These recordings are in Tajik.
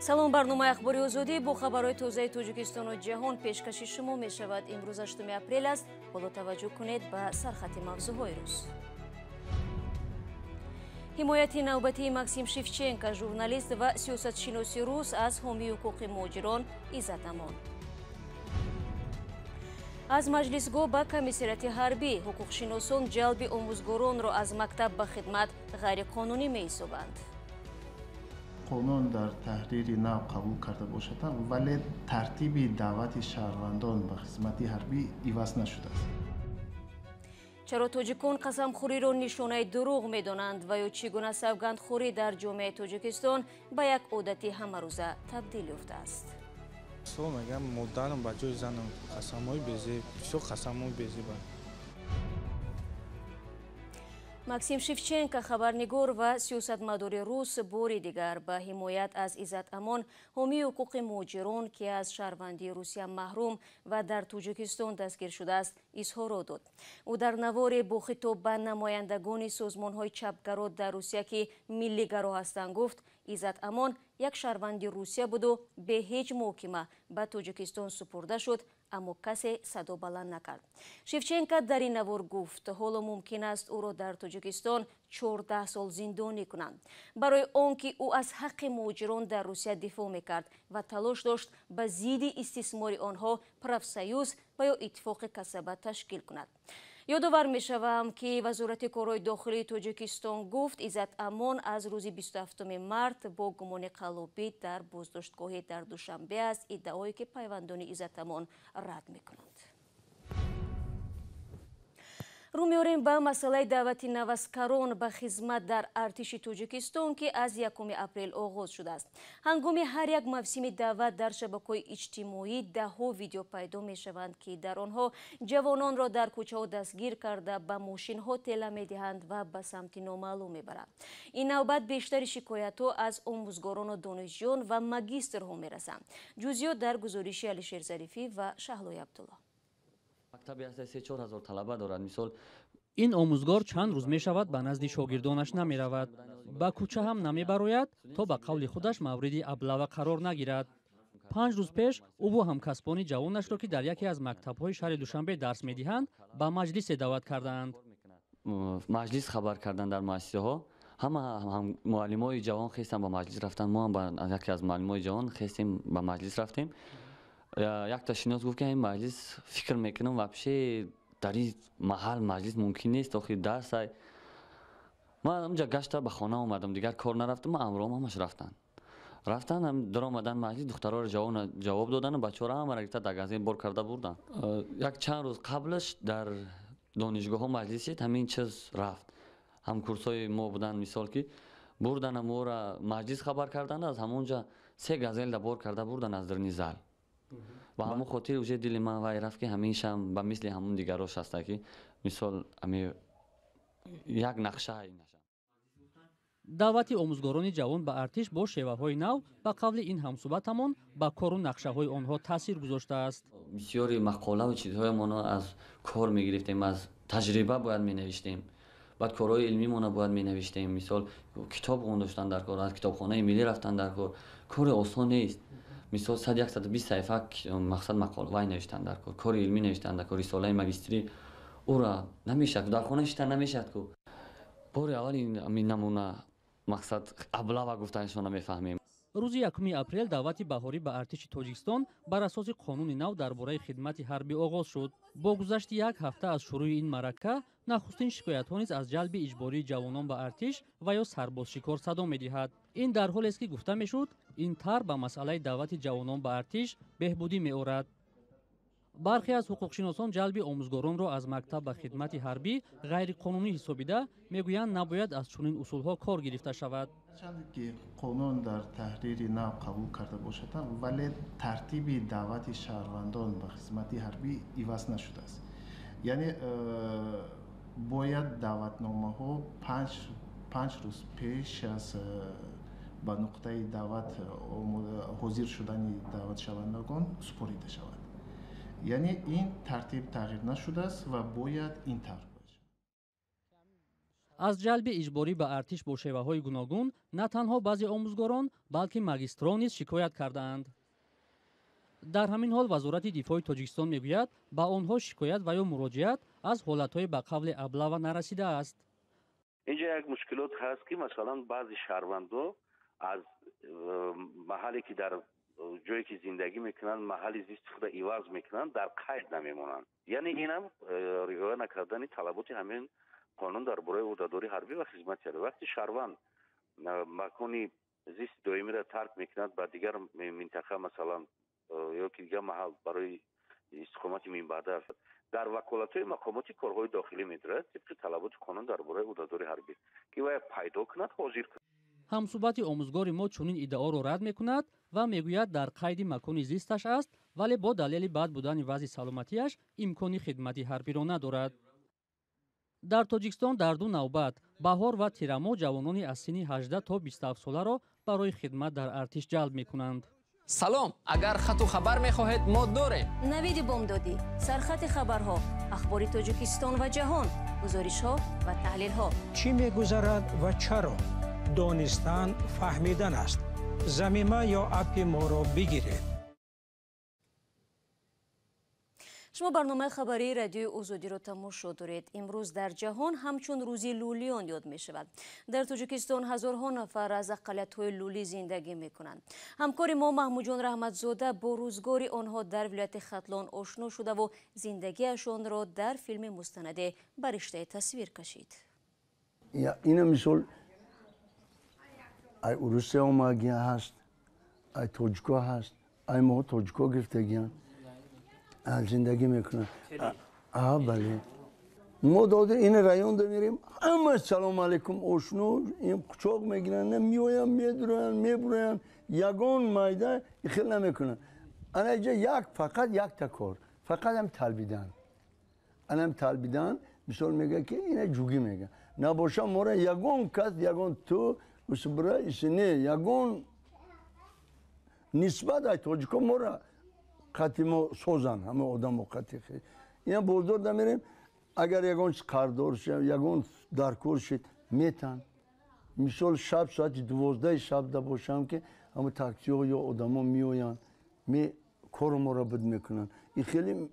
Салом, барномаи Ахбори Озодӣ бо хабарҳои тозаи Тоҷикистону ҷаҳон пешкаши шумо мешавад. Имрӯз 8 апрел аст. Ҳоло таваҷҷӯҳ кунед ба сархати мавзӯъҳои рӯз. Ҳимояти навбатии Максим Шевченко, журналист ва сиёсатшиноси рус, аз ҳомии ҳуқуқи муҳоҷирон Иззат Амон. Аз маҷлисгоҳ ба комиссариати ҳарбӣ: ҳуқуқшиносон ҷалби омӯзгоронро аз мактаб ба хидмат ғайриқонунӣ меҳисобанд. Қонун дар таҳрири нав қабул карда бошад, вале тартиби даъвати шаҳрвандон ба хизмати ҳарбӣ иваз нашудааст. Чаро тоҷикон қасамхӯриро нишонаи дурӯғ медонанд ва ё чӣ гуна савгандхӯрӣ дар ҷомеаи Тоҷикистон ба як одати ҳамарӯза табдил ёфтааст? Мегам, модарам ба ҷои занам қасамҳои безеб, бисёр қасамҳои безебанд. Максим Шевченко, хабарнигор ва сиёсатмадори рус, бори дигар ба ҳимоят аз Иззат Амон, ҳомии ҳуқуқи муҳоҷирон, ки аз шаҳрвандии Русия маҳрум ва дар Тоҷикистон дастгир шудааст, изҳорот дод. Ӯ дар наворе бо хитоб ба намояндагони созмонҳои чапгаро дар Русия, ки миллигаро ҳастанд, гуфт: Иззат Амон як шаҳрванди Русия буду бе ҳеҷ муҳокима ба Тоҷикистон супурда шуд, аммо касе садо баланд накард. Шевченко дар ин навор гуфт, ҳоло мумкин аст ӯро дар Тоҷикистон 14 сол зиндонӣ кунанд, барои он ки ӯ аз ҳаққи муҳоҷирон дар Русия дифоъ мекард ва талош дошт ба зидди истисмори онҳо профсоюз ва ё иттифоқи касаба ташкил кунад. Ёдовар мешавам, ки Вазорати корҳои дохилии Тоҷикистон гуфт, Иззат Амон аз рӯзи 27 март бо гумони қаллобӣ дар боздоштгоҳе дар Душанбе аст, иддаое ки пайвандони Иззат Амон рад мекунанд. Рӯ меорем ба масъалаи даъвати наваскарон ба хизмат дар артиши Тоҷикистон, ки аз 1 апрел оғоз шудааст. Ҳангоми ҳар як мавсими даъват дар шабакаҳои иҷтимоӣ даҳҳо видео пайдо мешаванд, ки дар онҳо ҷавононро дар кӯчаҳо дастгир карда, ба мошинҳо тела медиҳанд ва ба самти номаълум мебаранд. Ин навбат бештари шикоятҳо аз омӯзгорону донишҷӯён ва магистрҳо мерасанд. Ҷузъиёт дар гузориши Алишер Зарифӣ ва Шаҳлои Абдулло. Ин омӯзгор чанд рӯз мешавад ба назди шогирдонаш намеравад, ба кӯча ҳам намебарояд, то ба қавли худаш мавриди аблава қарор нагирад. 5 рӯз пеш ӯ бо ҳамкасбони ҷавонашро, ки дар яке аз мактабҳои шаҳри Душанбе дарс медиҳанд, ба маҷлисе даъват кардаанд. Маҷлис хабар кардан дар муассисаҳо, ҳама муаллимои ҷавон хестанд, ба маҷлис рафтанд. Мо ҳам ба яке аз муаллимои ҷавон хестем, ба маҷлис рафтем. Якта шинос гуфт, ки ин маҷлис фикр мекунам, вообще дар ин маҳал маҷлис мумкин нест, охи дарс ай. Ман онҷа гашта ба хона омадам, дигар кор нарафтам, амром ҳамаш рафтанд. Рафтанд, даромадан маҷлис, духтарҳоро ҷавоб додану бачаҳоро ҳамаро гирифта дар газет бор карда бурданд. Як чанд рӯз қаблаш дар донишгоҳҳо маҷлис шид, ҳамин чиз рафт. Ҳамкурсҳои мо буданд, мисол ки бурдана моро маҷлис хабар карданд, аз ҳамонҷа 3 газелда бор карда бурданд аз даруни зал. Ба ҳамон хотир уже дили ман вай рафт, ки ҳамешам ба мисли ҳамон дигарош ҳаста, ки мисол ами як нақша. Даъвати омӯзгорони ҷавон ба артиш бо шеваҳои нав, ба қавли ин ҳамсӯҳбатамон, ба кору нақшаҳои онҳо таъсир гузоштааст. Бисёри мақолаву чизҳоямонро аз кор мегирифтем, аз таҷриба бояд менавиштем, баъд корҳои илмимонро бояд менавиштем. Мисол китоб доштан дар кор, аз китобхонаи миллӣ рафтан дар кор, кори осон нест. Мисол 120 саҳифа мақсад мақола вай навиштан дар кор, кори илмӣ навиштан дар кор, рисолаи магистрӣ ура намешавад, дар хона шиштан намешавад ку. Бори аввал ин намуна мақсад аблава гуфтанашонро мефаҳмем. Рӯзи 1 апрел даъвати баҳорӣ ба артиши Тоҷикистон бар асоси қонуни нав дар бораи хидмати ҳарбӣ оғоз шуд. Бо гузашти як ҳафта аз шурӯи ин маърака, нахустин шикоятҳо низ аз ҷалби иҷбории ҷавонон ба артиш ва ё сарбозшикор садо медиҳад. Ин дар ҳолест, ки гуфта мешуд, ин тарҳ ба масъалаи даъвати ҷавонон ба артиш беҳбудӣ меорад. Бархе аз ҳуқуқшиносон ҷалби омӯзгоронро аз мактаб ба хидмати ҳарбӣ ғайриқонунӣ ҳисобида, мегӯянд, набояд аз чунин усулҳо кор гирифта шавад. Чанде ки қонун дар таҳрири нав қабул карда бошад, вале тартиби даъвати шаҳрвандон ба хизмати ҳарбӣ иваз нашудааст. Яъне бояд даъватномаҳо 5 рӯз пеш аз ба нуқтаи даъват ҳозир шудани даъватшавандагон супорида шавад. Яъне ин тартиб тағйир нашудааст ва бояд ин тарҳ бошад. Аз ҷалби иҷборӣ ба артиш бо шеваҳои гуногун на танҳо баъзе омӯзгорон, балки магистрон низ шикоят кардаанд. Дар ҳамин ҳол Вазорати дифои Тоҷикистон мегӯяд, ба онҳо шикоят ва ё муроҷиат аз ҳолатҳои ба қавли облава нарасидааст. Инҷа як мушкилот ҳаст, ки масалан баъзе шаҳрвандо аз маҳалле ки дар ҷое ки зиндагӣ мекунанд, маҳалли зисти худро иваз мекунанд, дар қайд намемонанд. Яъне инам риоя накардани талаботи ҳамин қонун дар бораи ӯҳдадории ҳарбӣ ва хизмати ҳарбӣ. Вақти шаҳрванд макони зисти доимиро тарк мекунад ба дигар минтақа, масалан, ё ки дигар маҳал барои истиқомати минбаъда, дар ваколатҳои мақомоти корҳои дохилӣ медорад тибқи талаботи қонун дар бораи ӯҳдадории ҳарбӣ, ки вай пайдо кунад, ҳозир кунад. Ҳамсӯҳбати омӯзгори мо чунин иддаоро рад мекунад ва мегӯяд, дар қайди макони зисташ аст, вале бо далели бад будани вазъи саломатиаш имкони хидмати ҳарбиро надорад. Дар Тоҷикистон дар ду навбат, баҳор ва тирамоҳ, ҷавонони аз синни 18 то 27 соларо барои хидмат дар артиш ҷалб мекунанд. Салом, агар хату хабар мехоҳед, мо дорем. Навиди бомдодӣ, сархати хабарҳо, ахбори Тоҷикистон ва ҷаҳон, гузоришҳо ва таҳлилҳо. Чӣ мегузарад ва чаро? Донистан фаҳмидан аст. Замима ё аппи моро бигиред. Шумо барномаи хабарии радиои Озодиро тамошо доред. Имрӯз дар ҷаҳон ҳамчун рӯзи лӯлиён ёд мешавад. Дар Тоҷикистон ҳазорҳо нафар аз ақаллиятҳои лӯлӣ зиндагӣ мекунанд. Ҳамкори мо Маҳмудҷон Раҳматзода бо рӯзгори онҳо дар вилояти Хатлон ошно шудаву зиндагиашонро дар филми мустанаде ба риштаи тасвир кашид. Ина мисол ай урусия омагия ҳаст, ай тоҷико ҳаст, ай моҳо тоҷико гирифтагиян, зиндагӣ мекунанд. Бале, мо дода ин районда мерем, ҳама салом алейкум, ошно, ин қучоқ мегиранд, меоянд, медуроянд, мебуроянд, ягон майда хел намекунанд. Ана иҷа як фақат якта кор, фақат ҳам талбидан, анам талбидан. Мисол мегӯяд ки ина ҷугӣ мегӯяд, набоша мора ягон кас, ягон ту усбра исне, ягон нисбат ай тоҷико мора қати мо созанд, ҳама одамо қати хе. Ина бозор дамерем, агар ягон чиз қардор шид, ягон даркор шид, метан. Мисол шаб соати 12 шаб да бошам, ки ҳама таксиҳо ё одамо меоянд, кору моро буд мекунанд. И хеле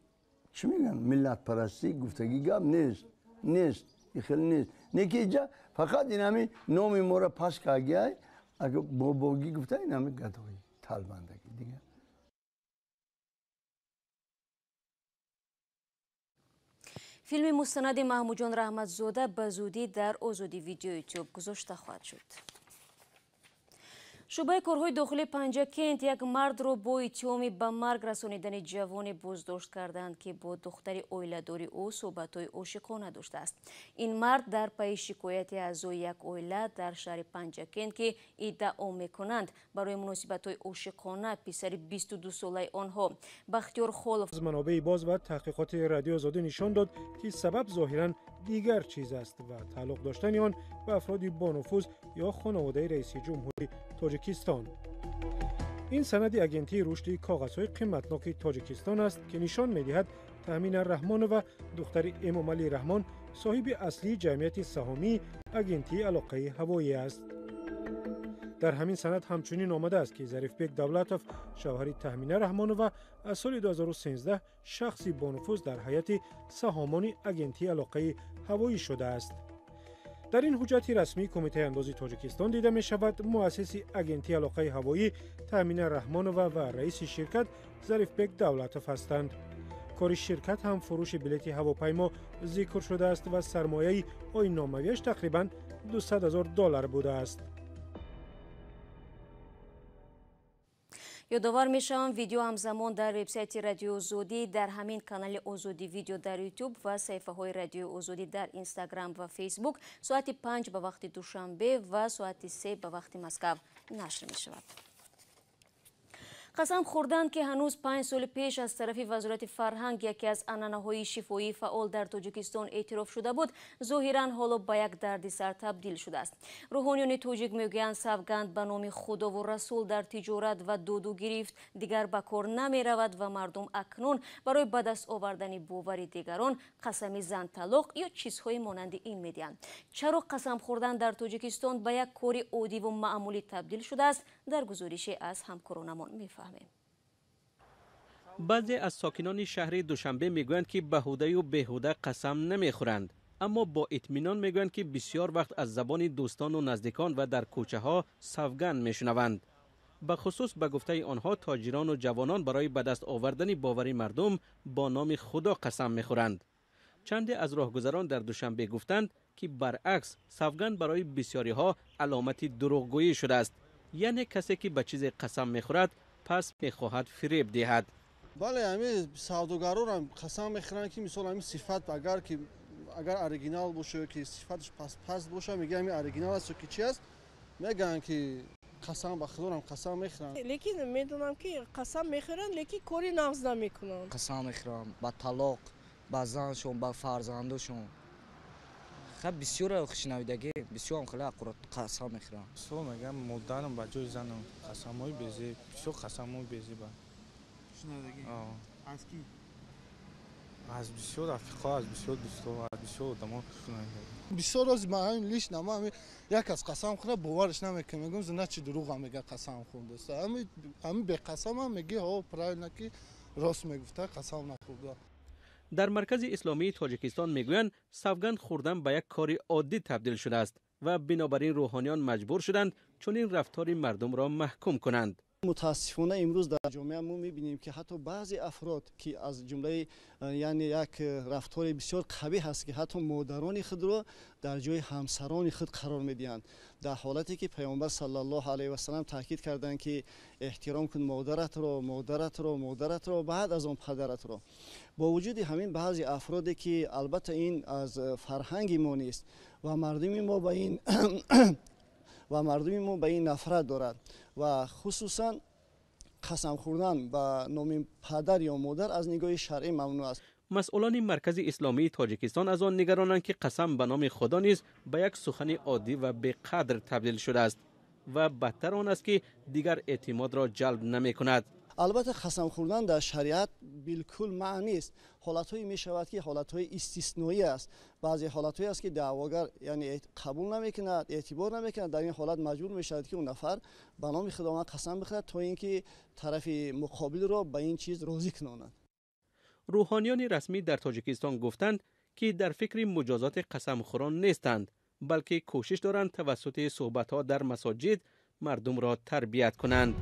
чӣ мегӯянд, миллатпарастӣ гуфтагӣ гап нест, нест, и хеле нест. Не ки иҷа фақат ин ҳами номи моро пас кагиай, агар бобогӣ гуфта, ин ҳами гадоӣ, талбандагӣ дигар. Филми мустанади Маҳмудҷон Раҳматзода ба зудӣ дар Озодӣ видео ютуб гузошта хоҳад шуд. Шӯъбаи корҳои дохилии Панҷакент як мардро бо иттиҳоми ба марг расонидани ҷавоне боздошт карданд, ки бо духтари оиладори ӯ суҳбатҳои ошиқона доштааст. Ин мард дар пайи шикояти аъзои як оила дар шаҳри Панҷакент, ки иддао мекунанд барои муносибатҳои ошиқона писари 22-солаи онҳо Бахтиёр Холов. Аз манобеи боз ва таҳқиқоти Радиои Озодӣ нишон дод, ки сабаб зоҳиран дигар чиз аст ва тааллуқ доштани он ба афроди бонуфуз ё хонаводаи раиси ҷумҳури Тоҷикистон. Ин санади агентии рушди коғазҳои қиматноки Тоҷикистон аст, ки нишон медиҳад Таҳмина Раҳмонова, духтари Эмомалӣ Раҳмон, соҳиби аслии ҷамъияти саҳомии агентии алоқаи ҳавоӣ аст. Дар ҳамин санад ҳамчунин омадааст, ки Зарифбек Давлатов, шавҳари Таҳмина Раҳмонова, аз соли 2013 шахси бонуфуз дар ҳайати саҳомони агентии алоқаи ҳавоӣ шудааст. Дар ин ҳуҷҷати расмии Кумитаи андози Тоҷикистон дида мешавад, муассиси агентии алоқаи ҳавоӣ Таҳмина Раҳмонова ва раиси ширкат Зарифбек Давлатов ҳастанд. Кори ширкат ҳам фурӯши билети ҳавопаймо зикр шудааст ва сармояи оинномавиаш тақрибан 200 000 доллар будааст. Ёдовар мешавам, видео ҳамзамон дар вебсайти Радиои Озодӣ, дар ҳамин канали Озодӣ видео дар ютуб ва саҳифаҳои Радиои Озодӣ дар Инстаграм ва Фейсбук соати 5 ба вақти Душанбе ва соати 3 ба вақти Москав нашр мешавад. Қасам хӯрдан, ки ҳанӯз 5 соли пеш аз тарафи Вазорати фарҳанг яке аз анъанаҳои шифоии фаъол дар Тоҷикистон эътироф шуда буд, зоҳиран ҳоло ба як дардисар табдил шудааст. Рӯҳониёни тоҷик мегӯянд, савганд ба номи Худову Расул дар тиҷорат ва доду гирифт дигар ба кор намеравад ва мардум акнун барои ба даст овардани бовари дигарон қасами зан талоқ ё чизҳои монанди ин медиҳанд. Чаро қасам хӯрдан дар Тоҷикистон ба як кори оддиву маъмулӣ табдил шудааст, дар гузорише аз ҳамкоронамон мефаҳмем. Баъзе аз сокинони шаҳри Душанбе мегӯянд, ки баҳудаю беҳуда қасам намехӯранд, аммо бо итминон мегӯянд, ки бисёр вақт аз забони дӯстону наздикон ва дар кӯчаҳо савганд мешунаванд. Ба хусус, ба гуфтаи онҳо, тоҷирону ҷавонон барои ба даст овардани бовари мардум бо номи Худо қасам мехӯранд. Чанде аз роҳгузарон дар Душанбе гуфтанд, ки баръакс, савганд барои бисёриҳо аломати дурӯғгӯӣ шудааст, яъне касе ки ба чизе қасам мехӯрад, пас мехоҳад фиреб диҳад. Бале, ҳами савдогарорам қасам мехӯранд, ки мисол ҳами сифат, агар ки агар оригинал боша ё ки сифаташ паст боша, мегӯянд ҳами оригинал аст ё ки чи аст, мегӯянд ки қасам ба Худорам қасам мехӯранд. Лекин медонам, ки қасам мехӯранд, лекин кори нағз намекунанд. Қасам мехӯрам ба талоқ, ба заншон, ба фарзандошон. Хеле бисёр шунавидагӣ, бисёрам хеле аккурат қасам мехӯрам. Мисол мегӯям, модарам ба ҷои занам, қасамҳои безеб, бисёр қасамҳои безеба. Шунавидагӣ? Аз кӣ? Аз бисёр рафиқҳо, аз бисёр дӯстҳо, аз бисёр одамо шунавидагӣ. Бисёр рози ман ҳамин лично ман ҳамин як аз қасам хӯра бовараш намекунам, мегӯям, зина чи дурӯғам мега қасам хӯрдааст. Ҳамин беқасамам мегӣ, ҳо, правильно, ки рост мегуфта, қасам нахӯрда. Дар Маркази Исломии Тоҷикистон мегӯянд, савганд хӯрдан ба як кори оддӣ табдил шудааст ва бинобар ин рӯҳониён маҷбур шуданд чунин рафтори мардумро маҳкум кунанд. Мутаассифона, имрӯз дар ҷомеа мо мебинем, ки ҳатто баъзе афрод, ки аз ҷумлаи, яъне як рафтори бисёр қабиҳ ҳаст, ки ҳатто модарони худро дар ҷои ҳамсарони худ қарор медиҳанд, дар ҳолате ки Паёмбар саллаллоҳу алайҳи васалам таъкид карданд, ки эҳтиром кун модаратро, модаратро, модаратро, баъд аз он падаратро. Бо вуҷуди ҳамин, баъзе афроде, ки албатта ин аз фарҳанги мо нест ва мардуми мо ба ин нафрат дорад ва хусусан қасам хӯрдан ба номи падар ё модар аз нигоҳи шаръӣ мамнӯъ аст. Масъулони Маркази Исломии Тоҷикистон аз он нигаронанд, ки қасам ба номи Худо низ ба як сухани оддӣ ва беқадр табдил шудааст ва бадтар он аст, ки дигар эътимодро ҷалб намекунад. Албатта, қасам хӯрдан дар шариат билкул манъ нест. Ҳолатҳое мешавад, ки ҳолатҳои истисноӣ аст. Баъзе ҳолатҳое аст, ки даъвогар, яъне, қабул намекунад, эътибор намекунад. Дар ин ҳолат маҷбур мешавад, ки он нафар ба номи Худованд қасам бихӯрад, то ин ки тарафи муқобилро ба ин чиз розӣ кунонад. Рӯҳониёни расмӣ дар Тоҷикистон гуфтанд, ки дар фикри муҷозоти қасамхӯрон нестанд, балки кӯшиш доранд тавассути суҳбатҳо дар масоҷид мардумро тарбият кунанд.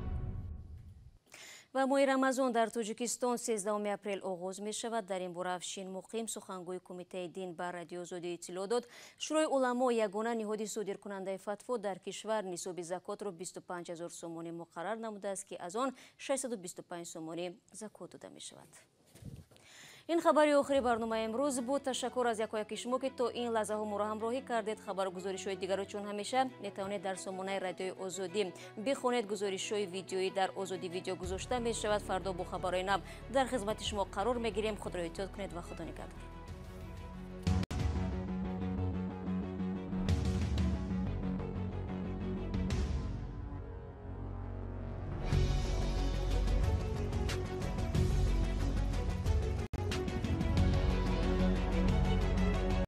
Ва моҳи Рамазон дар Тоҷикистон 13 апрел оғоз мешавад. Дар ин бора Афшин Муқим, сухангӯи Кумитаи дин, ба Радиои Озодӣ иттилоъ дод. Шӯрои уламо, ягона ниҳоди содиркунандаи фатво дар кишвар, нисоби закотро 25 ҳазор сомонӣ муқаррар намудааст, ки аз он 625 сомонӣ закот дода мешавад. Ин хабари охири барномаи имрӯз буд. Ташаккур аз якояки шумо, ки то ин лаҳзаҳо моро ҳамроҳӣ кардед. Хабару гузоришҳои дигарро, чун ҳамеша, метавонед дар сомонаи Радиои Озодӣ бихонед. Гузоришҳои видеоӣ дар Озодӣ Видео гузошта мешавад. Фардо бо хабарҳои нав дар хизмати шумо қарор мегирем. Худро эҳтиёт кунед ва Худо нигаҳдор.